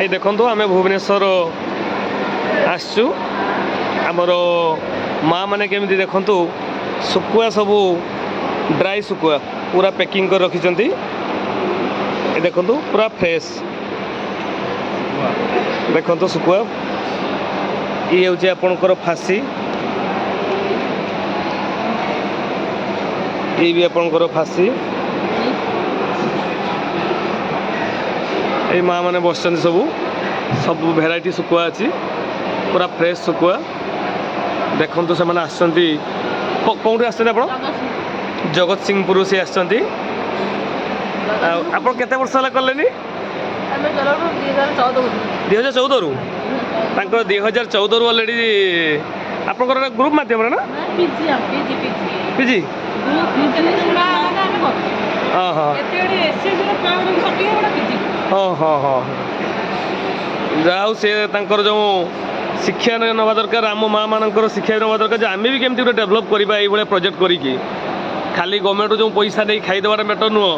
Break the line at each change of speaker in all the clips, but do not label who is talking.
ଏଇ ଦେଖନ୍ତୁ, ଆମେ ଭୁବନେଶ୍ୱର ଆସିଛୁ। ଆମର ମା ମାନେ କେମିତି ଦେଖନ୍ତୁ, ଶୁଖୁଆ ସବୁ, ଡ୍ରାଇ ଶୁଖୁଆ ପୁରା ପ୍ୟାକିଂ କରି ରଖିଛନ୍ତି। ଏ ଦେଖନ୍ତୁ, ପୁରା ଫ୍ରେଶ୍। ଦେଖନ୍ତୁ ଶୁଖୁଆ। ଇଏ ହେଉଛି ଆପଣଙ୍କର ଫାସି। ଇଏ ବି ଆପଣଙ୍କର ଫାସି। ଏଇ ମା ମାନେ ବସିଛନ୍ତି ସବୁ। ସବୁ ଭେରାଇଟି ଶୁଖୁଆ ଅଛି, ପୁରା ଫ୍ରେଶ୍ ଶୁଖୁଆ। ଦେଖନ୍ତୁ, ସେମାନେ ଆସିଛନ୍ତି। କେଉଁଠୁ ଆସିଛନ୍ତି ଆପଣ? ଜଗତସିଂହପୁରରୁ ସେ ଆସିଛନ୍ତି। ଆଉ ଆପଣ କେତେ ବର୍ଷ ହେଲା କଲେନି?
ଆମେ 2014।
2014ରୁ। ତାଙ୍କର 2014ରୁ ଅଲରେଡ଼ି। ଆପଣଙ୍କର ଗ୍ରୁପ୍ ମାଧ୍ୟମରେ ନା?
PG, PG, PG.
ପିଜି। ହଁ ହଁ ହଁ ହଁ ଯାହା ହଉ, ସେ ତାଙ୍କର ଯେଉଁ ଶିକ୍ଷା ନେବା ଦରକାର, ଆମ ମା ମାନଙ୍କର ଶିକ୍ଷା ନେବା ଦରକାର ଯେ ଆମେ ବି କେମିତି ଗୋଟେ ଡେଭଲପ୍ କରିବା ଏଇଭଳିଆ ପ୍ରୋଜେକ୍ଟ କରିକି। ଖାଲି ଗଭର୍ଣ୍ଣମେଣ୍ଟରୁ ଯେଉଁ ପଇସା ନେଇ ଖାଇଦେବାଟା ମ୍ୟାଟର୍ ନୁହଁ,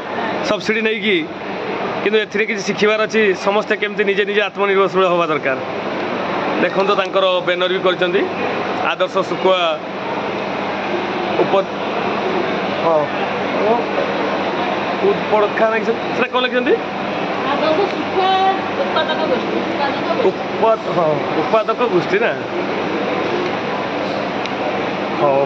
ସବସିଡ଼ି ନେଇକି। କିନ୍ତୁ ଏଥିରେ କିଛି ଶିଖିବାର ଅଛି। ସମସ୍ତେ କେମିତି ନିଜେ ନିଜେ ଆତ୍ମନିର୍ଭରଶୀଳ ହେବା ଦରକାର। ଦେଖନ୍ତୁ, ତାଙ୍କର ବ୍ୟାନର ବି କରିଛନ୍ତି, ଆଦର୍ଶ ଶୁଖୁଆ ଉପ ହଁ ପଡ଼ଖା। ସେଟା କ'ଣ ଲେଖିଛନ୍ତି?
ଉତ୍ପାଦକ ଗୋଷ୍ଠୀ।
ହଁ, ଉତ୍ପାଦକ ଗୋଷ୍ଠୀ ନା? ହଉ।